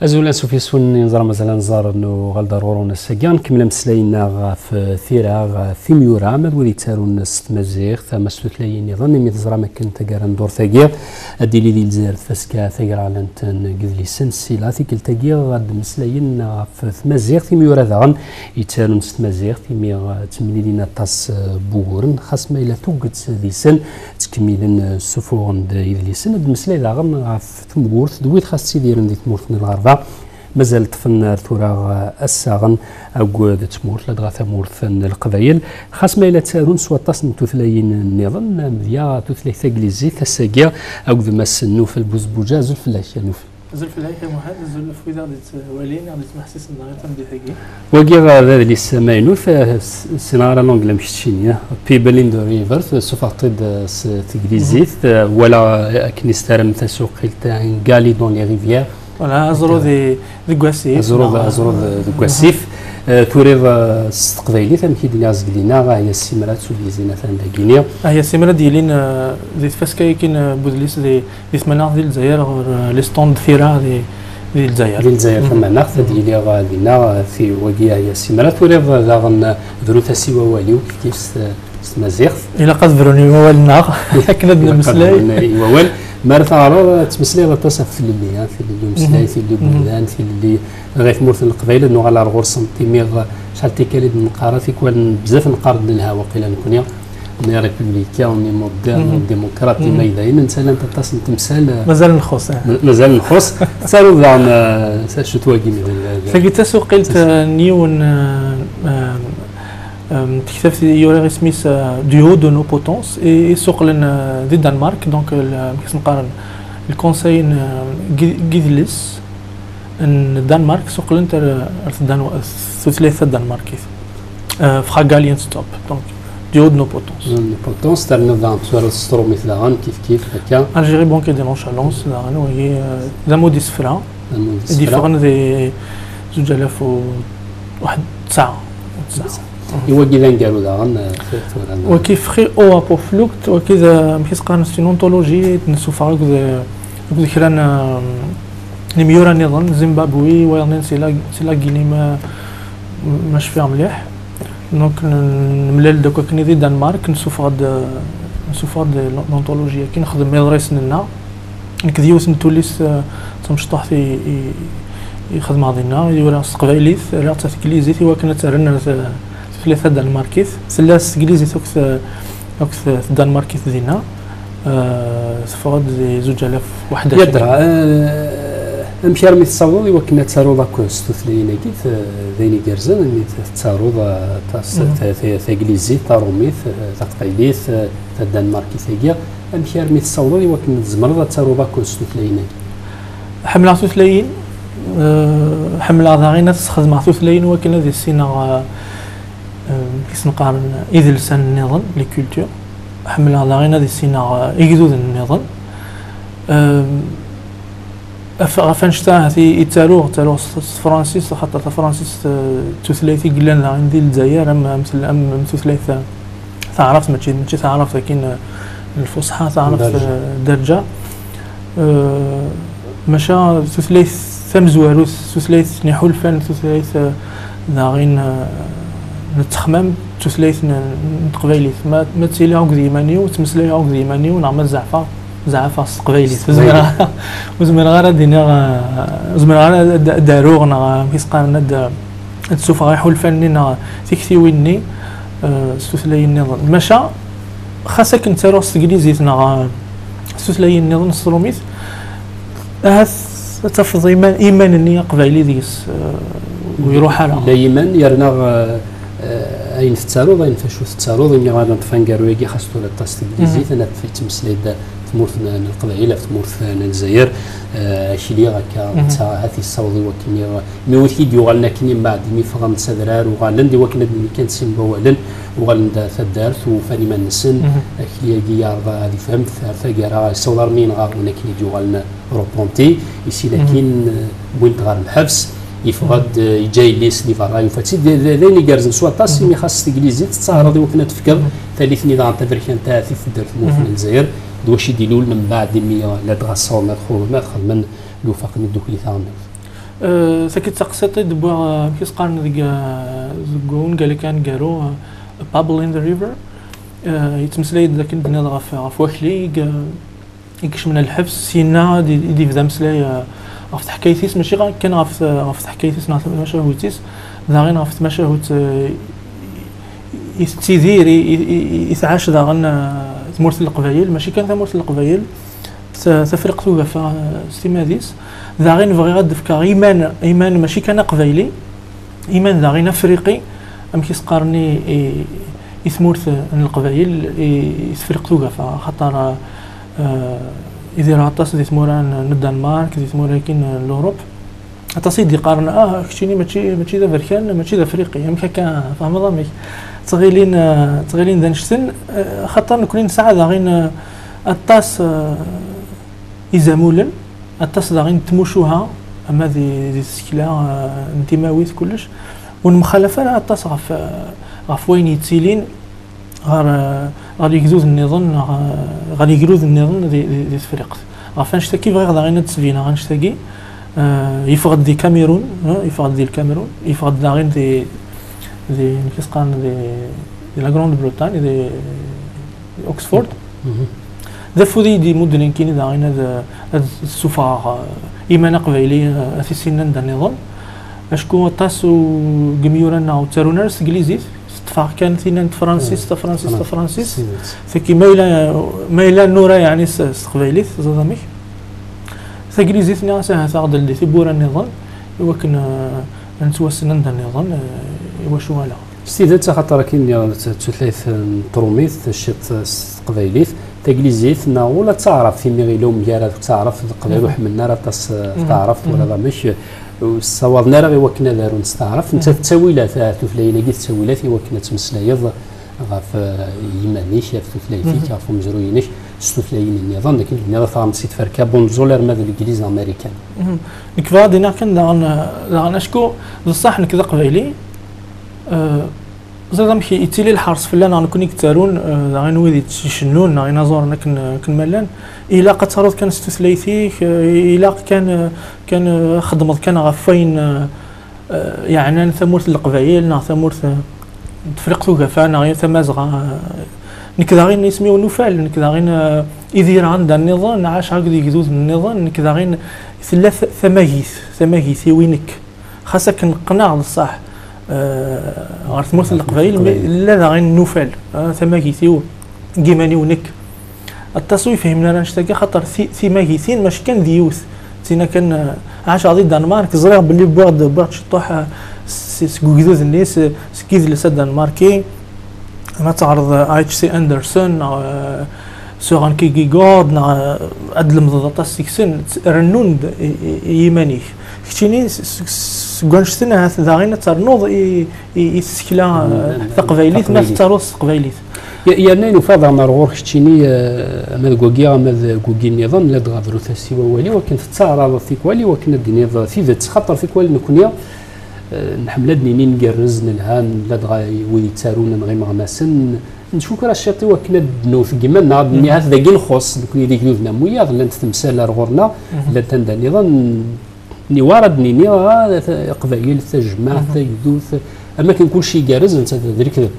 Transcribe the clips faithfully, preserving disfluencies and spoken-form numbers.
Azul ansuf yes-wen, neẓra mazal ad nẓer, nuɣal-d ar ɣur-wen ass-agi. Nkemmel ameslay-nneɣ ɣef tira, ɣef timyura, ama d wid yettarun s tmaziɣt, ama s tutlayin nniḍen, imi teẓram akken taggara n ddurt-agi ad d-tili di Lezzayer tfaska tagraɣlant n yidlisen. Sila tikkelt-agi ad d-mmeslayen ɣef tmaziɣt, imyura daɣen yettarun s tmaziɣt, imi ttemlilin aṭas n wuguren, xas ma yella tuget deg-sen ttkemmilen, ssufuɣen-d idlisen. Ad d-mmeslay daɣen ɣef temgurt d wid xas ttidiren di tmurt n lɣerba, mazal ṭṭfen ar tura assaɣen akked tmurt, ladɣa tamurt n Leqbayel, xas ma yella ttarun s waṭas n tutlayin nniḍen, amedya tutlayt taglizit, ass-agi akked Mass Nufel Buzbuǧa. Azul fell-ak a Nufel. Azul fell-ak a Muḥend, azul f wid aɣ-d-yettwalin, aɣ-d-yettmeḥsisen daɣ i tameddit-agi. Wagi d adlis amaynut, eh, s- ssineɣ ara l'anglais amek teččini, eh, People in the River, tessuffɣeḍ-t-id, eh, s teglizit, eh, wala, eh, akken i s-terram tasuqilt, eh, Un gars lit dans les rivières. Voilà, aẓru di deg wasif. Aẓru neɣ, aẓru deg wasif. Eh, turiḍ, eh, s teqbaylit, amek i d-nniɣ zgelina, ah ya simra, ttulizin atan dagini. Ah ya simra d-yilin, eh, di tfaska-yakin, eh, n udlis di di tmaneɣt di Lezzayer, ɣer, eh, les stands n tira di, di Lezzayer. Di Lezzayer tamaneɣt, ad yili, eh, dinna, eh, ti wagi, eh, ya simra. Turiḍ, eh, daɣen, eh, brut-as i wawal-iw, kif s, s tmaziɣt. Ilaq ad brun i wawal-nneɣ, akken ad nemmeslay. Ilaq ad brun i wawal. Mi ara teɣreḍ, eh, ttmeslayeḍ aṭas ɣef tlelli, eh, tilelli umeslay, tilelli umdan, tilelli ɣer tmurt n Leqbayel, ad nuɣal ar ɣur-sen, timiḍ, eh, acḥal tikkal i d-neqqar, tikwal n-, bezzaf neqqar-d nelha waqila nekni. On est républicain, on est moderne, on est démocrate, ma yella, netta llant aṭas n temsal, eh, mazal nxuṣ, eh. Ma-, mazal nxuṣ. Tettaruḍ daɣen, eh, s-, acu twagim d, d, d- Tagi d tasuqilt, eh, n yiwen, eh, eh, eh, tektabt i yura isem-is, eh, Du haut de nos potences, i, i suqlen, eh, di Danemark, donc, eh, le, amek i s-neqqaren, le conseil n, eh, gi-, gidlis n Danemark, suqlen-t ar, ar tdan-, tutlayt tadanmarkit. Euh, Fra Galien Stop, donc, du haut de nos potences. Nos potences, terniḍ daɣen tettwaruḍ s trumit daɣen, kif kif, akka. Algérie banquée de nonchalance, daɣen, wagi, euh, d ammud isefra. D ammud isefra. I d-yeffɣen di zuǧ alaf u waḥed tesɛa. Tesɛa. I wagi d aneggaru daɣen, euh, tura. Wagi Fri O Apoflukt, wagi d, euh, amek i s-qqaren, c'est une anthologie, i d-nessufeɣ akked, akked kra n, euh, n imyura nniḍen, Zimbabwe, wayeḍ-nni si la, si la Guinée, ma, ma cfiɣ mliḥ. Donc, n-, nemlal-d akk akken di Danemark, nessufeɣ-d, nessufeɣ-d l'anthologie-agi, nexdem iḍrisen-nneɣ. Nekk d yiwet n tullist, eh, d tamecṭuḥt i, i, i xedmeɣ dinna, i uriɣ s teqbaylit, rriɣ-tt ɣer teglizit i wakken ad tt-rren ar t-, tutlayt tadanmarkit. Tella s teglizit akked, akked tdanmarkit dinna. Eh, teffeɣ-d di zuǧ alaf u ḥdac. Yadra, eh, amek armi tessawḍeḍ i wakken ad taruḍ akk s tutlayin-agi, t-, d ayen igerrzen, imi t-, tettaruḍ, eh, tas-, ta-, ta-, taglizit, tarumit, eh, taqbaylit, eh, tadanmarkit-agi, amek armi tessawḍeḍ i wakken tzemreḍ ad taruḍ akk s tutlayin-agi? Ḥemmleɣ tutlayin, eh, ḥemmleɣ daɣen ad sxedmeɣ tutlayin wakken ad issineɣ, eh, eh, amek i s-neqqaren, idelsan nniḍen, les cultures. Ḥemmleɣ daɣen ad issineɣ, eh, igduden nniḍen. Eh, af-, ɣef annect-a ahat i, i ttaruɣ, ttaruɣ s, s tefransist, axaṭer tafransist, eh, d tutlayt i yellan daɣen di Lezzayer, am, am, am, am tutlayt, eh, taɛrabt, mačči, mačči taɛrabt akin, eh, n lfusḥa, taɛrabt, eh, dderǧa. Eh, maca tutlayt tamezwarut, tutlayt n iḥulfan, tutlayt, eh, daɣen, eh, n ttexmam, tutlayt n, n teqbaylit. Ma, ma ttiliɣ akked yiman-iw, ttmeslayeɣ akked yiman-iw, neɣ ma zeɛfeɣ, zeɛfeɣ s teqbaylit. Ur zmireɣ ara, ur zmireɣ ara ad iniɣ, eh, ur zmireɣ ara ad, ad d-aruɣ, neɣ, eh, amek i s-qqaren, ad, ad d-sufɣeɣ iḥulfan-nni neɣ tiktiwin-nni, eh, s tutlayin nniḍen. Maca, xas akken ttaruɣ s teglizit neɣ, eh, s tutlayin nniḍen s trumit, ahat ad tafeḍ iman, iman-nni aqbayli deg-s, eh, ur iruḥ ara. Yella yiman, yerna, eh, eh, ayen tettaruḍ, ayen f acu tettaruḍ, imi ara neṭṭef aneggaru-agi, xas tura aṭas teglizit, mhm, ad naf yettmeslay-d tmurt n, n Leqbayel, ɣef tmurt n Lezzayer, eh, akli akka, mhm, netta ahat yessaweḍ i wakken i, mi wi t-id-yuɣalen akken i mbeɛd imi ffɣen s adrar, uɣalen-d i wakken ad d-nini kan sin wawalen, uɣalen-d taddart, ufan iman-nsen, mhm, akli-agi yeɛreḍ ad ifhem, ar taggara yessaweḍ armi yenɣa win akken i d-yuɣalen Repentis, isin, mhm, akin, eh, wwin-t ɣer lḥebs, yeffeɣ-d, eh, yeǧǧa yelli-s di berra, yufa-tt-id. D, d, d ayen igerrzen s waṭas, mhm, imi xas s teglizit tettaɛraḍ i wakken ad tefkeḍ, mhm, tallit-nni daɣen taberkant ahat i tedder tmurt, mhm, n Lezzayer, d wacu i d-ilulen mbeɛd imi, eh, ladɣa ssawen ad xu-, ad xedmen lufaq-nni ddukkli taɣelnawt. Eh, tagi d taqsiṭ i d-wwiɣ, eh, amek i s-qqaren deg, eh, deg wungal-agi aneggaru, eh, A Pebble in the River. Eh, yettmeslay-d akken d-tenniḍ ɣef, ɣef wakli i ye-, i yekecmen lḥebs, syenna i d-, i d-yebda ameslay, eh, ɣef teḥkayt-is, mačči ɣer-, kan ɣef, ɣef teḥkayt-is neɣ tmacahut-is, daɣen ɣef tmacahut, eh, i tettidir, i, i, i, i tɛac daɣen, eh, tmurt n Leqbayel, mačči kan tamurt n Leqbayel, ta-, Tafriqt Ugafa, eh, s timmad-is. Daɣen bɣiɣ ad d-fkeɣ iman, iman mačči kan aqbayli, iman daɣen afriqi, amek i s-qqaren i, i, i tmurt n Leqbayel, i, i Tefriqt Ugafa, axaṭer, eh, idir aṭas di tmura n, n Danmark, di tmura-agi n Lurup. Aṭas i d-iqqaren, ah, keččini mačči, mačči d aberkan, mačči d afriqi, amek akka, tfehmeḍ amek? Ttɣilin, eh, ttɣilin d annect-en, eh, axaṭer nekni nesɛa daɣen, eh, aṭas, eh, izamulen, aṭas daɣen n tmucuha, ama di, di tsekla, eh, n timawit, kullec, ur nemxalaf ara aṭas ɣef, eh, ɣef wayen yettilin ɣer, eh, ɣer yegdud nniḍen, neɣ, eh, ɣer yegrud nniḍen di, di, di Tefriqt. Ɣef annect-agi bɣiɣ daɣen ad d-sbineɣ annect-agi, eh, yeffeɣ-d di Cameroun, eh, yeffeɣ-d di Lkamerun, yeffeɣ-d daɣen di, di, amek i s-qqaren, di, di la Grande-Bretagne, di Oxford. D afud i yi-d-imudden nekkini daɣen ad, ad ssufɣeɣ, eh, iman aqbayli, eh, ad t-issinen anda nniḍen. Acku aṭas u-, n yimyura-nneɣ ur ttarun ara s teglizit, teṭṭef-aɣ kan tinna n tefransist, tafransist, tafransist. Tagi ma yella, ma yella nura yeɛni s, s teqbaylit, teẓriḍ amek? Taglizit-nni ahat ad aɣ-d-teldi tiwwura nniḍen, i wakken, eh, ad nettwassen anda nniḍen, eh, i wacu ala. S tidet, axaṭer akken nniɣ, d tutlayt n trumit, ciṭ s teqbaylit, taglizit, neɣ ula d taɛrabt, imi ila umgarad deg taɛrabt d leqbayel ur ḥemmlen ara aṭas, eh, taɛrabt, twalaḍ amek, ur ssawaḍen ara i wakken ad arun s taɛrabt. Netta d ttawilat, ah, tutlayin-agi d ttawilat i wakken ad tmeslayeḍ ɣef, eh, yiman-ik, ɣef tutlayt-ik, ɣef umezruy-inek, s tutlayin nniḍen, akken d-nniḍ taɣmest i tferka, bonjour, arma d legliz américain. Nekk bɣiɣ ad d-iniɣ kan daɣen, daɣen acku d ṣṣeḥ nekk d aqbayli, eh, ẓriḍ amek yettili lḥers fell-aneɣ nekkni i yettarun, eh, daɣen wid yett-, icennun neɣ inaẓuren akken, akken ma llan, ilaq ad taruḍ kan s tutlayt-ik, eh, ilaq kan, eh, kan, eh, xedmeḍ kan ɣef wayen, eh, eh, yeɛnan tamurt n Leqbayel neɣ tamurt, eh, n Tefriqt Ugafa neɣ Tamazɣa. Eh, nekk daɣen isem-iw Nufal, nekk daɣen, eh, idireɣ anda nniḍen, ɛaceɣ akked yegduden nniḍen, nekk daɣen tella t-, tamagit, tamagit-iw i nekk. Xas akken qqneɣ d ṣṣeḥ, eh, ɣer tmurt n Leqbayel, mi llan daɣen Nufal, eh, tamagit-iw, n yiman-iw nekk. Aṭas ur yefhimen ara annect-agi, xaṭer ti-, timagitin mačči kan d yiwet. Tinna kan, eh, ɛaceɣ di Danmark, ẓriɣ belli wwiɣ-d, wwiɣ-d ciṭuḥ, eh, s-, seg ugdud-nni, s-, seg yidles adanmarki. Ma teɣreḍ, eh, H C Andersen, neɣ, eh, Søren Kierkegaard, neɣ, eh, ad tlemdeḍ aṭas seg-sen, tt-, rennun-d i, i, i yiman-ik. Keččini s-, s-, seg wannect-en ahat daɣen ad ternuḍ i, i, i tsekla, eh, taqbaylit, ma tettaruḍ s teqbaylit. Ye-, yerna i nufa daɣen ar ɣur keččini, eh, ama deg wagi, ama deg wagi nniḍen, ladɣa brut-as i wawal-iw, akken tettaɛraḍeḍ tikwal, i wakken ad d-tiniḍ tidet, xaṭer tikwal nekni, eh, nḥemmel ad d-nini ngerrez, nelha, ladɣa wid yettarun neɣ imeɣnasen, neckuker ciṭ i wakken ad d-newwet deg yiman-nneɣ, ad d-nini ahat dagi nxuṣ, nekni d igduden am wiyaḍ, llant temsal ar ɣur-neɣ, llant anda nniḍen, niwar ad d-nini, ah, ta-, Leqbayel, tajmaɛt, tagdut, am akken kulci igerrez, netta d, d lekdeb.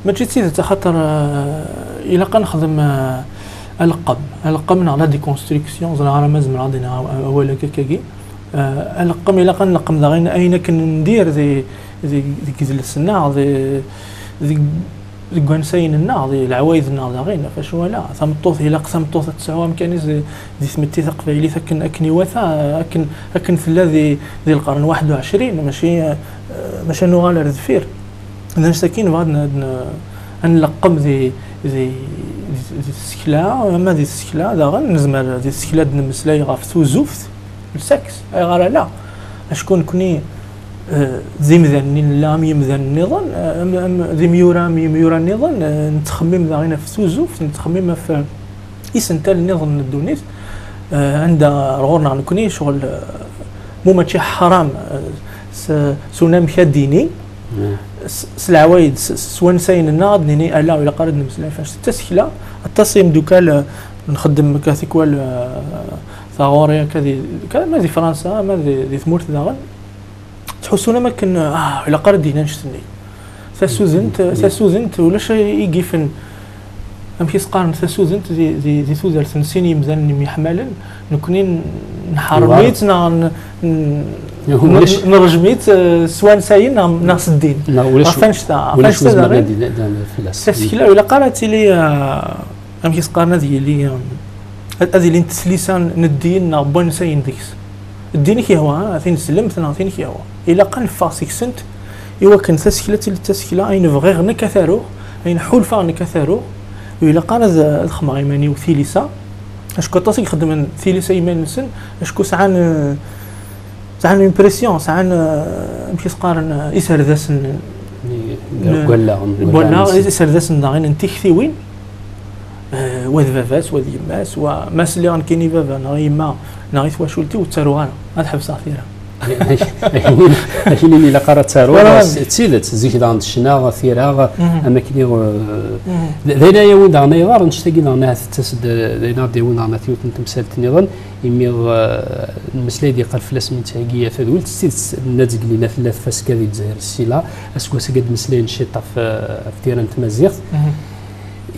Mačči d tidet, axaṭer, eh, ilaq ad nexdem, eh, aleqqem. Aleqqem neɣ la déconstruction, ẓriɣ ara ma zemreɣ ad d-iniɣ aw-, awal akkagi. Eh, aleqqem, ilaq ad nleqqem daɣen ayen akken ndir di, di, deg idles-nneɣ, di, deg, deg wansayen-nneɣ, di leɛwayed-nneɣ daɣen, ɣef acu ala. Tameṭṭut, ilaq tameṭṭut ad tesɛu amkan-is di, di tmetti taqbaylit akken, akken iwata, akken, akken tella di, di lqern waḥed u ɛecrin, mačči, eh, mačči ad nuɣal ar deffir. D anect-agi nebɣa ad n-, ad n-, ad nleqqem di, di, di, di tsekla, ama di tsekla daɣen, nezmer di tsekla ad nemmeslay ɣef tuzuft, le sexe, ayɣer ala? Acku nekni, eh, d imdanen i nella am yimdanen nniḍen, eh, am, am, d imyura am yimyura nniḍen, eh, nettxemmim daɣen ɣef tuzuft, nettxemmim ɣef, eh, isental nniḍen n ddunit, eh, anda ar ɣur-neɣ nekni ccɣel, eh, mu mačči ḥram, eh, s, s unamek ad d-ini, s, s leɛwayed, s, s wansayen-nneɣ ad d-nini ala, ilaq ara d-nemmeslay ɣef anect-a. D tasekla, aṭas n yimeddukal, eh, nxeddem akka tikwal, eh, taɣuri akka di, ka-, ma di Fransa, ma di, di tmurt daɣen, ttḥussun am akken, ah, ilaq ara d-yini annect-nni. Tasudent, tasudent, ulac i yifen, amek i s-qqaren, tasudent di, di, di tudert n sin yimdanen myeḥmalen, nekni n-, nḥerrem-itt neɣ n-, n-, ulac, n-, nrejm-itt, eh, s wansayen neɣ, neɣ s ddin. Neɣ ulac, ɣef annect-a, ɣef ulac annect-a wezmer daɣen, ad d-, ad d-, fell-as. Tasekla, ilaq ara ad tili, eh, amek i s-qqaren, ad yili, eh, ad, ad ilint tlisa n ddin neɣ n wansayen deg-s. Ddin i k-yehwa, ha, tin slemt neɣ tin i k-yehwa. Ilaq ad neffeɣ seg-sent i wakken tasekla ad tili d tasekla, ayen bɣiɣ nekk ad t-aruɣ, ayen ḥulfaɣ nekk ad t-aruɣ. Ur ilaq ara ad, ad xedmeɣ iman-iw tilisa, acku aṭas i ixeddmen tilisa iman-nsen, acku sɛan, eh, sɛan une pression, sɛan, eh, amek i s-qqaren, eh, iserdasen n, n, n wallaɣ, n wallaɣ, iserdasen daɣen n tiktiwin. Eh, wa d baba-s, wa d yemma-s, wa ma sliɣ nekkini i baba neɣ i yemma neɣ i twacult-iw, ur ttaruɣ ara, ad ḥebseɣ tira. Akini ilaq ara ttaruɣ, wala s-, d tidet, zik daɣen d ccna, tira, mhm, am akken i, eh, mhm, d, d ayen ara yawin daɣen ayɣer, annect-agi daɣen ahat tettas-d, d ayen ara d-yawin daɣen ahat yiwet n temsalt nniḍen, imi, eh, nmeslay-d yeqqel fell-as mi nettheggi tadwilt, s tidet, Nna Zeglina tella tfaska di Lezzayer s Sila, aseggas-agi ad d-meslayen ciṭ ɣef, eh, ɣef tira n tmaziɣt. Mhm.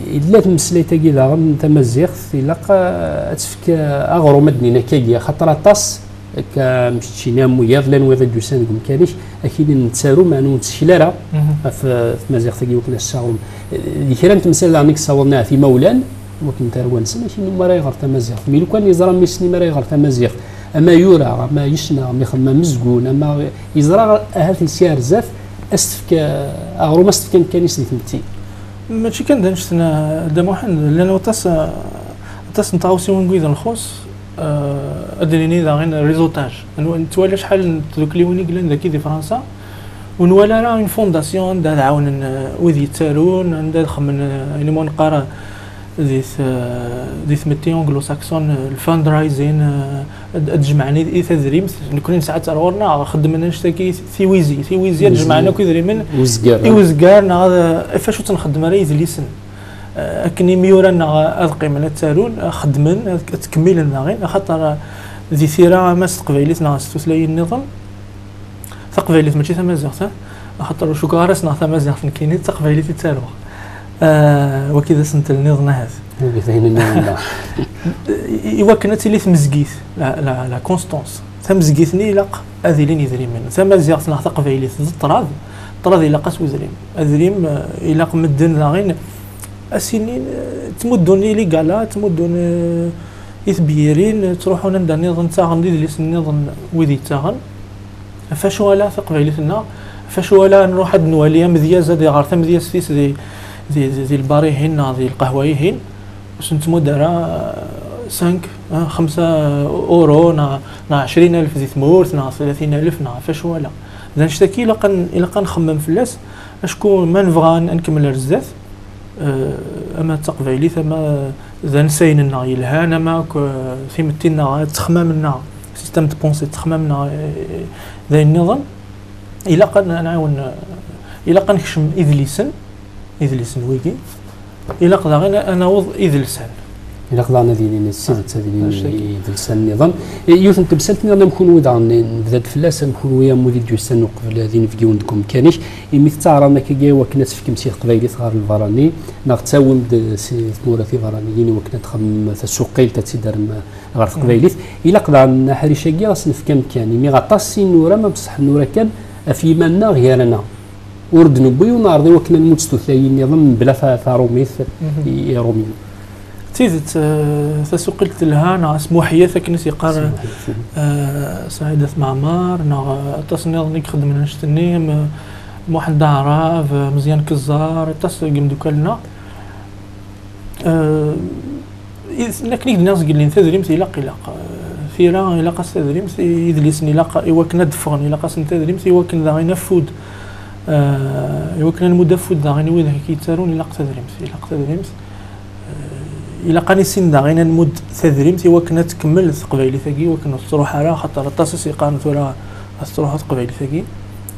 Yella tmeslayt-agi daɣen tamaziɣt, ilaq, eh, ad tefk, eh, aɣrum ad d-nini akkagi, axaṭer aṭas, akka am keččini am wiyaḍ, llan wiyaḍ i d-yusan deg umkan-ik, akini nettaru, meɛna ur nettkel ara, mhm, ɣef, eh, tmaziɣt-agi wakken ad s-aɣrum. Eh, di kra n temsal daɣen i yessawaḍen ahat imawlan, wakken tarwa-nsen, akini umi ara iɣer tamaziɣt. Mi lukan yeẓra mmi-s-nni mi ara iɣer tamaziɣt, ama yura, ama yecna, ama ixemmem amezgun, ama yeẓra ahat yesya ar zdat, ad s-tefk, eh, aɣrum, ad s-tefk amkan-is di tmetti. Mačči kan d annect-nni, a Dda Muḥend, llan waṭas, aṭas n tɣawsiwin n wid nxuṣṣ, eh, ad d-nini daɣen réseautage. Nwa-, nettwali acḥal n tdukliwin i yellan dagi di Fransa, ur nwala ara une fondation anda ad ɛawnen, eh, wid yettarun, anda ad xemmen, eh, ayen umi neqqar, eh, di t-, di tmetti anglo-saxon, eh, le fundraising, eh, ad, ad jemɛen i, i tadrimt. Nekkni nesɛa-tt ar ɣur-neɣ, xeddmen annect-agi, tiwizi, tiwizi, ad jemɛen akk idrimen i uzgar, neɣ ad, ɣef wacu ur ttnxeddem ara idlisen. Eh, akken imyura-nneɣ ad qqimen ad ttarun, ad xeddmen, ad, ad ttkemmilen daɣen, axaṭer, eh, di tira, ama s teqbaylit neɣ s tutlayin nniḍen, taqbaylit mačči tamaziɣt, eh? Axaṭer ur cukkeɣ ara ssneɣ tamaziɣt nekkini, d taqbaylit i ttaruɣ. Eh, wagi d asentel nniḍen ahat. Wagi d ayen nniḍen, da. I, i wakken ad tili tmezgit, la, la, la constance. Tamezgit-nni ilaq ad ilin idrimen. Tamaziɣt neɣ taqbaylit d ṭṭrad, ṭṭrad ilaq-as udrim. Adrim, eh, ilaq medden daɣen ad s-inin, eh, ttmuddun i ligala, ttmuddun, eh, i tebyirin, eh, ttruḥun anda nniḍen, ttaɣen-d idlisen nniḍen wid yettaɣen. Ɣef wacu ala taqbaylit-nneɣ, ɣef wacu ala nruḥ ad nwali amedyaz ad iɣer tamedyazt-is di, di, di, di lbar-ihin neɣ di lqahwa-ihin, ur s-nettmudd ara, eh, cinq, eh, xemsa uro neɣ, neɣ ɛecrin alef di tmurt neɣ tlatin alef neɣ ɣef wacu ala. D annect-agi ilaq ad n-, ilaq ad nxemmem fell-as, acku ma nebɣa ad n-, ad nkemmel ar zdat, eh, ama d taqbaylit, ama d ansayen-nneɣ yelhan, ama akk, eh, timetti-nneɣ, ttexmam-nneɣ, système de pensée, ttexmam-nneɣ, eh, d ayen nniḍen, ilaq ad n-, ad nɛawen, eh, ilaq ad nekcem idlisen, idlisen wigi, ilaq daɣen ad naweḍ idelsan. Ilaq daɣen ad ilin s tidet, ad ilin idelsan nniḍen. Yiwet n temsalt nniḍen am kunwi daɣen, nebda-d fell-as, am kunwi am wid i d-yusan uqbel ad inebgi unebgi umkan-ik, imi tettaɛram akkagi i wakken ad tefkem si teqbaylit ɣer lbarani, neɣ tettawim-d si tmura tibaraniyin i wakken ad txemmem tasuqilt, ad tt-id-terrem ɣer teqbaylit. Ilaq daɣen aḥric-agi ad s-nefk amkan, imi aṭas i nura, ma beṣṣeḥ nura kan ɣef yiman-nneɣ gar-aneɣ. Ur d-newwi, ur neɛreḍ i wakken ad nmudd s tutlayin nniḍen mebla ta-, tarumit i, i Iṛumiyen. D tidet, eh, tasuqilt telha, neɣ asmuḥyat akken i s-yeqqar, eh, Saɛid At Meɛmer, neɣ, eh, aṭas nniḍen i ixeddmen annect-nni, am, eh, Muḥend Aɛrab, eh, Meẓyan Keẓẓar, aṭas deg imeddukal-nneɣ. Eh, is-, akken i k-d-nniɣ zgelli, tadrimt ilaq, ilaq. Eh, tira ilaq-as tadrimt, i-, idlisen ilaq i wakken ad d-ffɣen, ilaq-asen tadrimt i wakken daɣen afud, eh, i wakken ad nmudd afud daɣen i wid akka yettarun, ilaq tadrimt, ilaq tadrimt. Eh, ilaq ad nissin daɣen ad nmudd tadrimt i wakken ad tkemmel teqbaylit-agi, i wakken ur tettruḥ ara, axaṭer aṭas i s-yeqqaren tura ad tettruḥu teqbaylit-agi.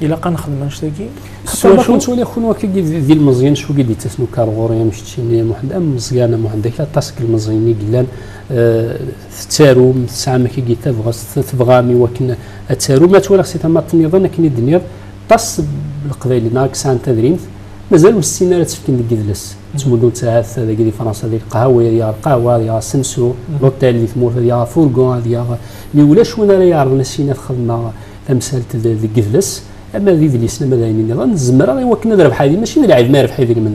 Ilaq ad nexdem annect-agi. Xaṭer ma nettwali akk wagi d ilmeẓyen, cwi i d-yettasen ugar ɣur-i, am keččini a Muḥend, am Meẓyan a Muḥend, ak aṭas n yilmeẓyen i yellan, eh, tettarum, tesɛam akkagi tabɣest, tebɣam i wakken ad tarum. Ma ttwaliɣ si tama nniḍen, akken i d-tenniḍ, aṭas n Leqbayel neɣ i yesɛan tadrimt, mazal ur ssinen ara ad tt-fken deg yidles. Ttmuddun-tt ahat dagi di Fransa, di lqahwa, ad yaɣ lqahwa, ad yaɣ asensu, l'hôtel di tmurt, ad yaɣ afurgu, ad yaɣ, mi ulac win ara yeɛreḍen ad s-yini ad xedmeɣ tamsalt d-, deg yidles, ama d idlisen, ama d ayen nniḍen, zemreɣ i wakken ad rebḥeɣ idlisen, mačči d lɛib ma yerbeḥ idrimen.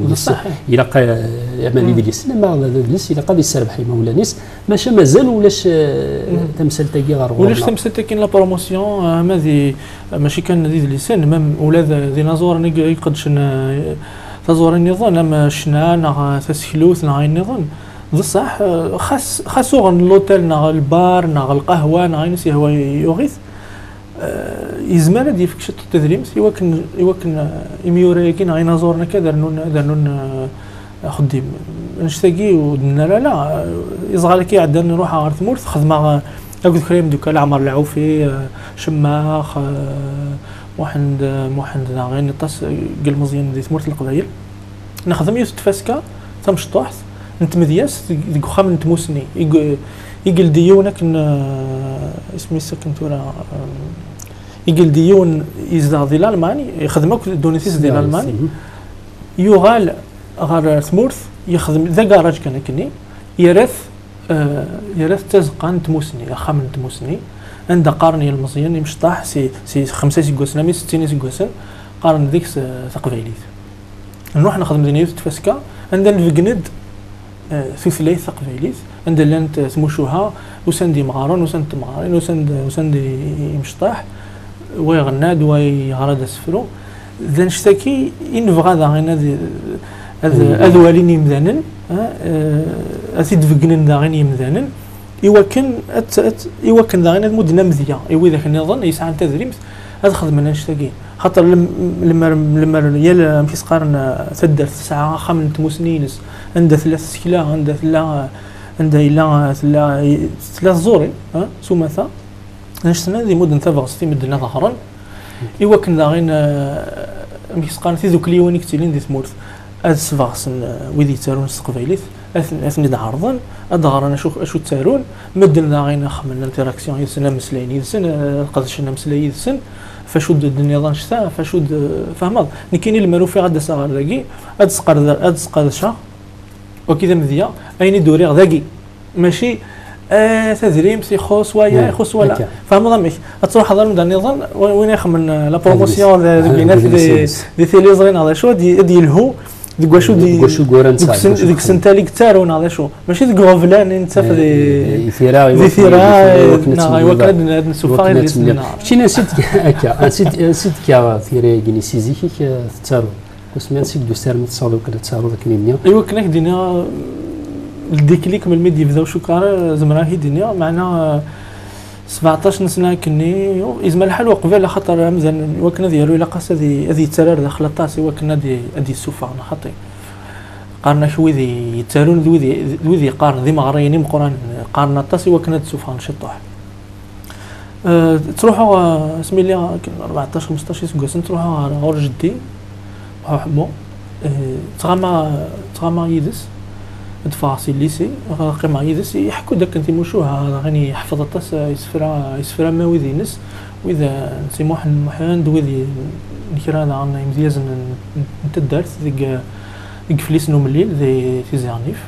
Ilaq, eh, ama d idlisen, ama d adlis, ilaq ad yesserbeḥ imawlan-is, maca mazal ulac, eh, tamsalt-agi ɣer ɣur-neɣ. Ulac tamsalt-agi n la promotion, eh, ama di, mačči kan d idlisen, même ula d, d inaẓuren i, i iqeddcen, eh, taẓuri nniḍen, am ccna, neɣ taseklut, neɣ ayen nniḍen. D ṣṣeḥ, eh, xas, xas uɣen l'hôtel, neɣ lbar, neɣ lqahwa, neɣ ayen i s-yehwa yuɣ-it, eh, yezmer ad yefk ciṭ n tedrimt i wakken, i wakken, eh, imyura-agi neɣ inaẓuren akka ad rnun, ad rnun, eh, axeddim. Annect-agi ur d-nenni ara ala, eh, iẓɣal akka iɛeddan ruḥeɣ ɣer tmurt, xedmeɣ, eh, akked kra imeddukal, Ɛmer Lɛufi, eh, Cemmax, eh, Muḥend, eh, Muḥend daɣen, aṭas, eh, n yilmeẓyen di tmurt n Leqbayel. Nexdem yiwet n tfaska tamecṭuḥt n tmedyazt deg, deg uxxam n tmusni. I g-, i yeldi yiwen akken, eh, isem-is akken tura, eh, i yeldi yiwen yezdeɣ di Lalman, ixdem akk ddunit-is di Lalman. Yuɣal ɣer tmurt, yexdem d agaṛaj kan akkenni, yerra-t, eh, yerra-t d tazeqqa n tmusni, axxam n tmusni, anda qqaren yilmeẓyen imecṭaḥ si, si xemsa iseggasen armi settin iseggasen, qqaren deg-s, eh, taqbaylit. Nruḥ nexdem din yiwet n tfaska, anda nbeggen-d, eh, tutlayt taqbaylit, anda llant, eh, tmucuha, usan-d yimɣaren, usan-d temɣarin, usan-d, usan-d i-, i-, imecṭaḥ, wa iɣenna-d, wa yeɣra-d asefru. D annect-agi i nebɣa daɣen ad, ad, ad walin yimdanen, eh, eh, ad t-id-beggnen daɣen yimdanen, i wakken ad, ad, i wakken daɣen ad mudden amedya i widak nniḍen yesɛan tadrimt ad xedmen annect-agi. Xaṭer lem-, lemmer, lemmer yal, amek i s-qqaren, eh, taddart tesɛa axxam n tmusni-ines, anda tella tsekla, anda tella, anda yella, eh, tella, tella tẓuri, eh, s umata. Annect-nni ad imudden tabɣest i medden ad ɣren, i wakken daɣen, eh, amek i s-qqaren, tidukliwin i yettilin di tmurt ad sbeɣsen, eh, wid yettarun s teqbaylit, ad ten-, ad ten-id-ɛerḍen, ad d-ɣren acu, acu ttarun. Medden daɣen xedmen interaction yid-sen, ameslayen yid-sen, eh, qedcen ameslay yid-sen, f acu d-tenniḍ annect-a, f acu d-, fehmeḍ. Nekkini lemmer ufiɣ ad d-aseɣ ɣer dagi, ad sqerdeɣ, ad sqedceɣ, wagi d amedya, ayen i d-uriɣ dagi. Mačči, eh, tadrimt ixuṣ waya, ixuṣ wala. Fehmeḍ amek? Ad truḥeḍ anda nniḍen, wi-, win ixemmen, eh, la promotion d, deg, di tiliẓri neɣ d acu, ad y-, ad yelhu deg wacu di, deg usental i yettarun neɣ d acu. Mačči deg uɣeblan i nettaf di, di tira, neɣ i wakken ad, ad nsuffeɣ idlisen-nneɣ. Keččini ansi d-, akka, ansi d-, ansi d-tekka tira-agi-nni si zik-ik, eh, tettaruḍ? Usmi ansi d-tusiḍ armi tessawḍeḍ akken ad taruḍ akken i d-nniɣ? I wakken ad k-d-iniɣ, eh, ldiklik melmi d-yebda ucukar, eh, zemreɣ ad k-d-iniɣ, meɛna, eh, sbeɛṭac n sna akkenni, yezmer lḥal uqbel, axaṭer amdan, i wakken ad yaru, ilaq-as ad y-, ad yettarra ar daxel aṭas i wakken ad y-, ad d-yessufeɣ, neɣ xaṭi? Qqaren-ak wid i yettarun d wid i, d wid yeqqaren d imeɣriyen imeqqranen, qqaren aṭas i wakken ad d-ssufɣen ciṭuḥ. Eh, ttruḥuɣ, eh, asmi lliɣ akken rbeɛṭac, xemseṭṭac iseggasen, ttruḥuɣ ɣer ɣur jeddi, Ḥuḥmu. Eh, ttɣamaɣ, ttɣamaɣ yid-s, ad ffɣeɣ si lycée, ɣ-, qqimeɣ yid-s, iḥekku-d akken timucuha, daɣen yeḥfeḍ aṭas, eh, isefra, isefra n wid-ines, wid, eh, n Si Muḥend Muḥend, wid i-, n kra daɣen imedyazen n, n, n taddart deg, eh, deg Iflisen Umellil, di Tizi Ɣennif.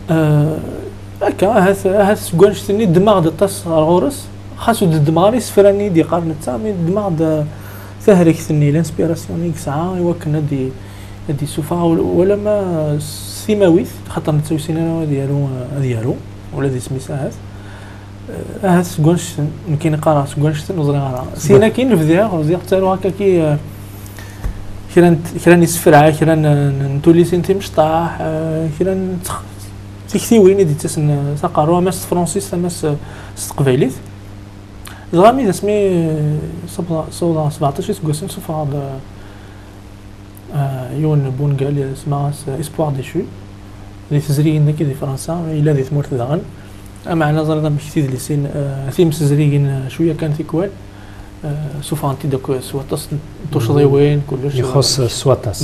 Eh, akka, ahat, ahat seg wannect-nni ddmeɣ-d aṭas ɣer ɣur-s, xas ur d-ddmeɣ ara isefra-nni i d-yeqqar netta, mi ddmeɣ-d, eh, tahregt-nni, l'inspiration i yesɛa i wakken ad d-, ad d-yessufeɣ, wala ma s timawit, xaṭer netta ur yessin ara ad yaru, ad yaru, ula d isem-is ahat. Eh, ahat seg wannect-, nekkini qqareɣ seg wannect-, ur ẓriɣ ara. Syin akkin bdiɣ, bdiɣ ttaruɣ akka ki, eh, kra n t-, kra n isefra, kra n, n, n tullisin timecṭaḥ, eh, kra n tx-, tiktiwin i d-yettasen, eh, s aqerru, ama s tefransist, ama s, s teqbaylit. Dɣa mi d asmi, eh, sawḍeɣ, sawḍeɣ sbeɛṭac iseggasen, sufɣeɣ-d, eh, Ah, yiwen n wungal yesma-s Espoir déchu, di tezrigin dagi di Fransa, yella di tmurt daɣen. Ameɛna ẓriɣ amek tidlisin, ah, timsezrigin, ah, cwiya kan tikwal. Suffɣen-t-id akk s waṭas n tuccḍiwin, kullec. Ixuṣṣ s waṭas.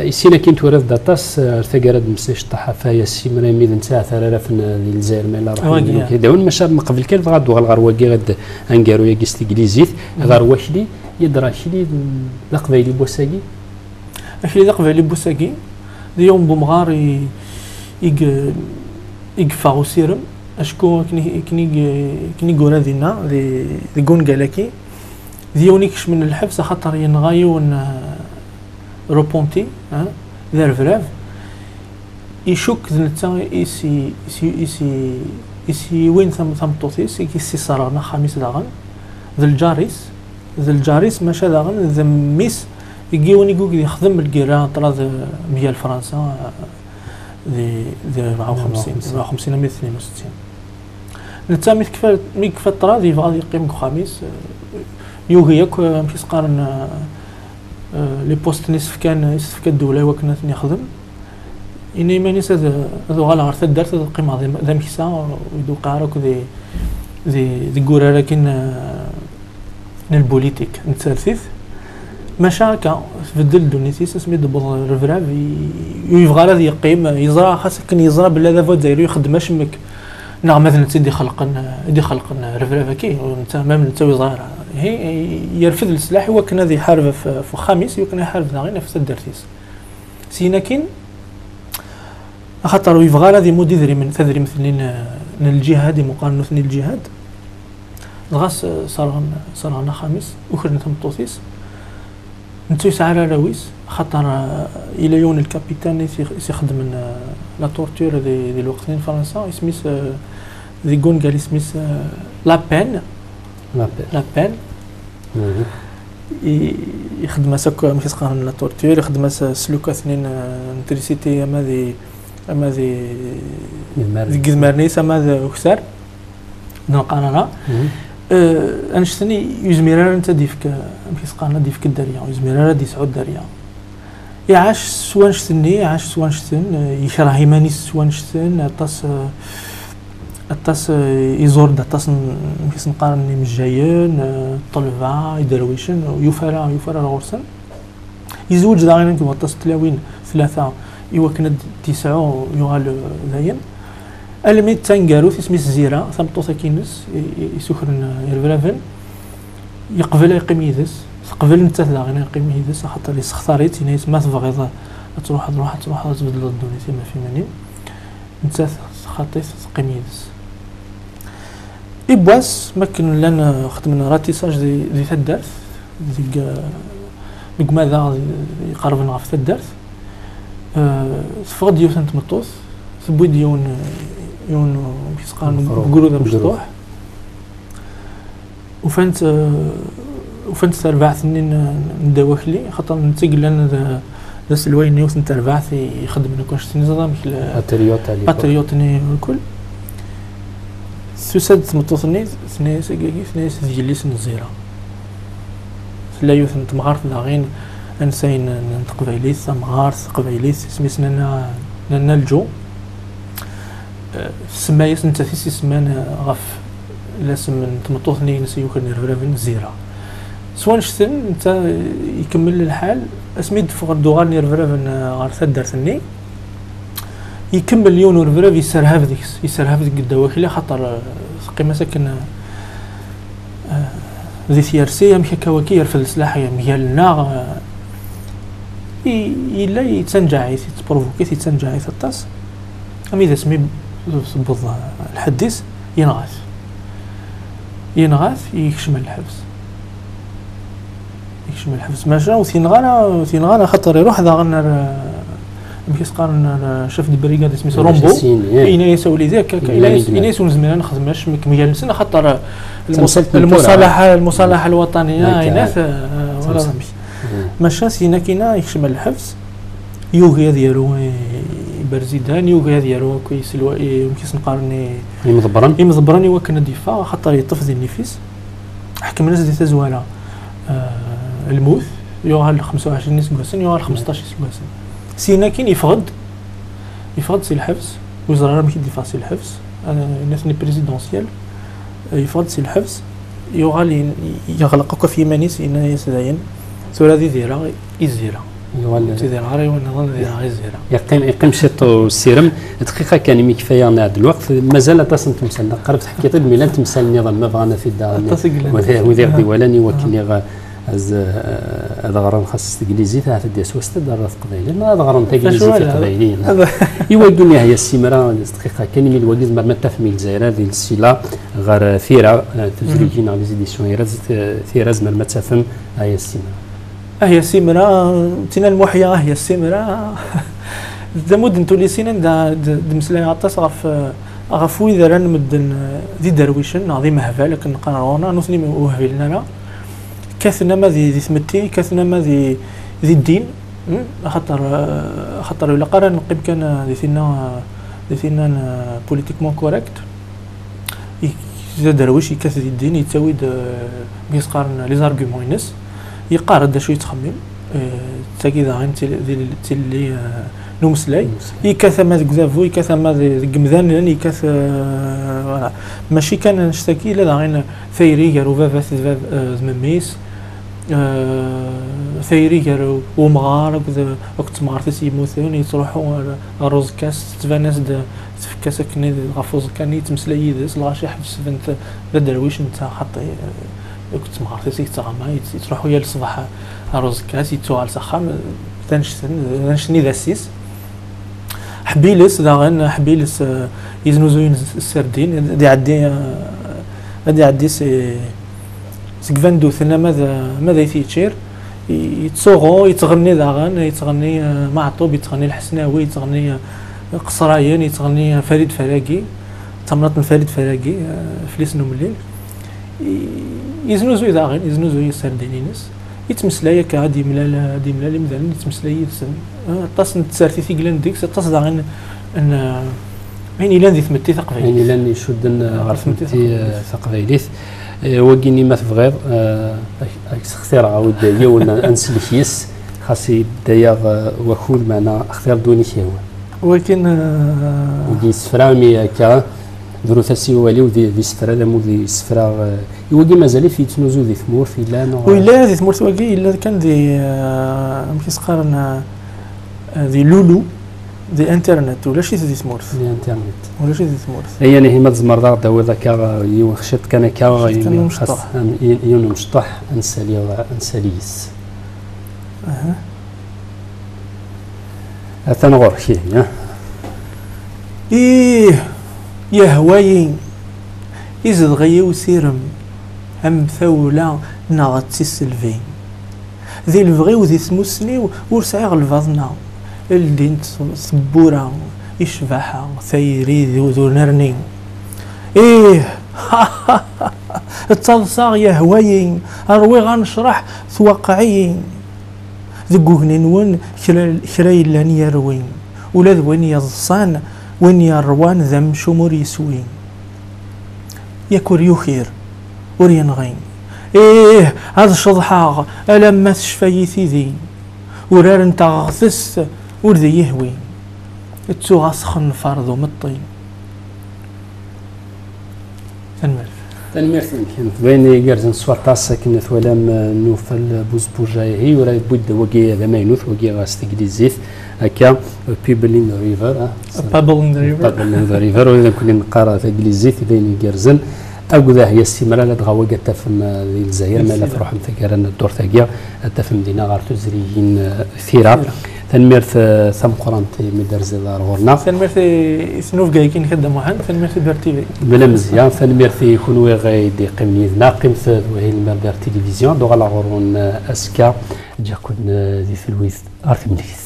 Issin akin turiḍ-d aṭas ar taggara d-msay ceṭṭaḥ ɣef Yasin Mraymi d netta ara rafen di Lezzayer ma yella ruḥen. Dawen, maca mqbel kan bɣa ad d-uɣal ɣer wagi, angaru-agi s teglizit, ɣer wakli, yadra akli d aqbayli n wass-agi. Akli d aqbayli n wass-agi d yiwen n umɣar i yeffeɣ usirem, acku akken i yura dinna deg ungal-agi, d yiwen i ikecmen lḥebs axaṭer yenɣa yiwen reponti d arebrab. Icukk d netta i s-yiwin tameṭṭut-is, i s-iṣerɣen axxam-is daɣen, d lǧar-is, d lǧar-is, maca daɣen d mmi-s n yiwen i yexdem lgirra ṭṭrad mgal Fransa di rebɛa u xemsin armi d tnin u settin. Netta mi yekfa ṭṭrad yebɣa ad yeqqim deg uxxam-is, yugi akk, amek i s-qqaren, les postes-nni i s-tefka ddewla i wakken ad ten-yexdem. Yenna iman-is ad uɣaleɣ ɣer taddart, ad qqimeɣ d ameksa, ur d-tewqiɛ ara akk deg wurar-agi n lbulitik n tsertit. Maca akka tbeddel ddunit-is asmi d-tewweḍ rebrab, ur yebɣi ara ad yeqqim, yeẓra, xas akken yeẓra belli adabu azzayri ur ixeddem acemmek, neɣ ma d netta i d-ixelqen rebrab-agi, netta, même netta ur yeẓra ara. Ihi, yerfed leslaḥ i wakken ad iḥareb ɣef uxxam-is, i wakken ad iḥareb daɣen ɣef taddart-is. Syin akkin, axaṭer ur yebɣi ara ad imudd idrimen, tadrimt-nni n lǧihad, i meqqaren nutni lǧihad, dɣa serɣen axxam-is, ukren tameṭṭut-is. Netta ur yesɛi ara arraw-is, axaṭer yella yiwen n lkapitan i s-ixedmen la torture di lweqt-nni n Fransa, isem-is, deg ungal isem-is La Peine. La Peine. Ixdem-as akk, amek i s-qqaren, la torture, ixdem-as slukat-nni n trisiti ama di, ama di, deg idmaren-is, ama d uktar, d nqarara. Annect-nni ur yezmir ara netta ad d-yefk, amek i s-qqaren, ad d-yefk dderya, ur yezmir ara ad d-yesɛu dderya. Iɛac s wanect-nni, iɛac s wanect-n, yekreh iman-is s wanect-n, aṭas, aṭas, iẓur-d aṭas n, amek i s-nqqaren, imejjayen, ṭṭelba, iderwicen, yufa ara, yufa ara ɣur-sen. Yezweǧ daɣen deg waṭas n tlawin, tlata, i wakken ad d-yesɛu, yuɣal dayen. Almi d taneggarut, isem-is Zira, tameṭṭut-agi-ines i sukren irebraben, yeqbel ad yeqqim yid-s, teqbel nettat daɣen ad yeqqim yid-s, axaṭer yessextar-itt, yenna-yas ma tebɣiḍ ad truḥeḍ, ruḥ, ad truḥeḍ ad tbeddleḍ ddunit-im ɣef iman-im. Nettat txaṭ-it, teqqim yid-s. Yiwwas, mi akken llan xeddmen ratissage di taddart, deg umadaɣ iqerben ɣef taddart, teffeɣ-d yiwet n tmeṭṭut, tewwi-d yiwen, yiwen, amek i s-qqaren, ugrud amecṭuḥ. Ufan-t, ufan-t tarbaɛt-nni n ddaw akli, xaṭer netta yellan d aselway n yiwet n terbaɛt i ixeddmen akk annect-nni, ẓer amek, patriote-nni mkul. Tusa-d tmeṭṭut-nni, tenna-yas, agagi, tenna-yas d yelli-s n Zira. Tella yiwet n temɣart daɣen, ansayen n teqbaylit, tamɣart taqbaylit, isem-is Nanna, Nanna Lǧu. Tsemma-yas nettat i s-isemman ɣef lasem n tmeṭṭut-nni-ines i yukren irebraben, Zira. S wanect-n, netta ikemmel lḥal, asmi d-ffɣen d-uɣalen irebraben ɣer taddart-nni, ikemmel yiwen urebrab yesserhab deg-s, yesserhab deg ddaw akli, axaṭer teqqim-as akken di tyersi, amek akka waki yerfed leslaḥ mgal-nneɣ, yella yettanǧaɛ-it, yettprovukit, yettanǧaɛ-it aṭas. Ami d asmi tewweḍ lḥedd-is, yenɣa-t. Yenɣa-t, yekcem lḥebs. Yekcem lḥebs, maca ur t-yenɣa ara, ur t-yenɣa ara, axaṭer iruḥ daɣen ar, amek i s-qqaren, ar chef de brigade, isem-is Rombo. Yenna-yas a wlidi, akka, akka, yenna-yas ur nezmir ad nexdem acemma mgal-nsen, axaṭer lmusalaḥa, lmusalaḥa lwaṭaniya, yenna-t, wala amek. Maca syin akkin-a yekcem lḥebs. Yugi ad yaru i, i Berzidan, yugi ad yaru akk i Selwa, i, amek i sen-qqaren, i imḍebbren, imḍebbren i wakken ad d-yeffeɣ, axaṭer yeṭṭef di nnif-is. Ḥekmen-as di tazwara lmut, yuɣal xemsa u ɛecrin iseggasen, yuɣal xmesṭac iseggasen. Syin akkin yeffeɣ-d, yeffeɣ-d si lḥebs, ur yeẓri ara amek i d-yeffeɣ si lḥebs, yenna-ten i présidentielle, yeffeɣ-d si lḥebs. Yuɣal yen-, yeɣleq akk ɣef yiman-is, yenna-yas dayen, tura d idira i zira. Yuɣal d idira ara yiwen nniḍen, d idira i zira. Yeqqim, yeqqim ciṭ usirem. Dqiqa kan, imi kfaya nɛed lweqt, mazal aṭas n temsal. Qrib teḥkiḍ-id mi llan temsal nniḍen, ma bɣan ad t-id-aɣen. Aṭas i yellan. Wid, wid i ɣ-d-iwalan, i wakken iɣ-, az-, ad ɣren xas s teglizit, ahat ad d-yas wass-a ad d-terr teqbaylit, neɣ ad ɣren taglizit i teqbayliyin. I wagi-nni, ah, ya simra, s dqiqa kan, imi d wagi tzemrem ad tafem i Lezzayer di lsila ɣer tira, eh, tuzrigin neɣ les éditions Iraz, eh, tira tzemrem ad tafem, ah, ya simra. Ah, ya simra, tina lmuḥya, ah, ya simra. D amud n tulisin anda d-, d-mmeslayeɣ aṭas ɣef, eh, ɣef wid ara n medden, eh, d iderwicen neɣ d imehbal, akken neqqar ɣur-neɣ, nutni ur hbilen ara. Kkaten ama di, di tmetti, kkaten ama di, di ddin, hmm? Axaṭer, eh, axaṭer ur ilaq ara neqqim kan, eh, di tinna, eh, di tinna n, eh, politiquement correct. I-, d aderwic yekkat di ddin, yettawi-d, eh, mi s-qqaren les arguments-ines, yeqqar-d d acu yettxemmim, eh, d tagi daɣen d til-, d il-, d tilelli, eh, n umeslay. Umeslay. Yekkat ama deg udabu, yekkat ama de-, deg yemdanen, yekkat, eh, voilà. Mačči kan annect-agi, yella daɣen tayri gar ubabat d bab-, eh, d memmi-s, eh, tayri gar umɣar akked, akked temɣart-is yemmuten, yettruḥu ɣer, ɣer uẓekka-s, tettban-as-d tfekka-s akken ɣef uẓekka-nni, yettmeslay yid-s, lɣaci ḥesben-t d aderwic netta, xaṭi, eh, akked temɣart-is i yettɣama, yett-, yettruḥu yal ṣṣbeḥ ɣer uẓekka-s, yettuɣal s axxam, d annect-n, d annect-nni d ass-is. Ḥbiles daɣen, Ḥbiles, eh, yeznuzuyen s-, sserdin, ad iɛeddi, eh, ad iɛeddi si, seg Banduten ama d, ama d Ayt Yeččir, i-, yettsuɣu, yettɣenni daɣen, yettɣenni, eh, Maɛṭub, yettɣenni Lḥesnawi, yettɣenni, eh, Qeṣrayen, yettɣenni, eh, Farid Faragi, d tamnaḍt n Farid Faragi, eh, Flis n Umellil. I-, yeznuzuy daɣen, yeznuzuy sserdin-ines. Yettmeslay akka, ad yemlal, ad yemlal imdanen, yettmeslay yid-sen. Eh, aṭas n tsertit i yellan deg-s, aṭas daɣen n, eh, ayen yellan di tmetti taqbaylit. Ayen yellan icudden, eh, ɣer tmetti, eh, taqbaylit. Eh, wagi-nni ma tebɣiḍ, eh, ad, ad k-sextireɣ, awi-d yiwen ad nsellek yes, xas yedda-yaɣ, eh, wakud, meɛna xtir-d win i k-yehwan. Wakin, eh, wagi yessefra, mi akka, drut-as i wawal-iw di, di isefra, d amud yessefra, eh, i wagi mazal-it yettnuzu di tmurt, yella neɣ? Ur yella ara di tmurt wagi, yella kan di, eh, amek i s-qqaren, eh, di Lulu, di internet, ulac-it di tmurt. Di internet. Ulac-it di tmurt. Ayen ihi ma tzemreḍ ad ɣ-d-tawiḍ akka, eh, yiwen ciṭ kan akka, xas yiwen umecṭuḥ. Am, yiwen umecṭuḥ, ad nsali, ad nsali yes. Aha. Atan ɣur-k, ihi, ah. Ih, yehwa-yi, izdeɣ-iyi usirem, am tawla neɣ d tiselbi. Di lebɣi-w, di tmussni-w, ur sɛiɣ lbaḍna. Ldint tewwura i ccbaḥa, tayri d, d unerni. Ih, ttaḍsaɣ, yehwa-yi, rwiɣ anecreḥ, twaqqeɛ-iyi. Deg ugni-nwen kra, kra yellan yerwi, ula d win yeḍṣan, win yerwan d amcum ur yeswi. Yak ur yukir, ur yenɣi. Ih, ad ceḍḥeɣ alamma tecfa-yi tidi. Urar n teɣtest ur d iyi-ihwi. Ttuɣ asxenfer d umeṭṭi. Tanemmirt. Tanemmirt-inek. D ayen igerrzen s waṭas akken twalam, eh, Nufal Buzbuja ihi, ur yewwi-d wagi d amaynut, wagi s teglizit, akka, Pebble in the River, ah, Pebble in the River. Pebble in the River, ur d nekkni neqqar taglizit, d ayen igerrzen. Akked ah ya simra, ladɣa wagi ad tafem, eh, di Lezzayer, ma la truḥem taggara n ddurt-agi, ad tafem dinna ɣer tuzrigin, eh, tira. Tira. Tanemmirt, eh, tameqqrant imi d-terziḍ ar ɣur-neɣ. Tanemmirt i, i tnubga-agi-inek a Dda Muḥend, tanemmirt i Bear T V. Bla mezya, tanemmirt i kunwi i d-yeqqimen yid-neɣ, qqimet d Wahil Mer Bear Télévision, ad uɣaleɣ ɣur-wen, eh, azekka, ǧǧiɣ-ken, eh, di telwit, ar temlilit.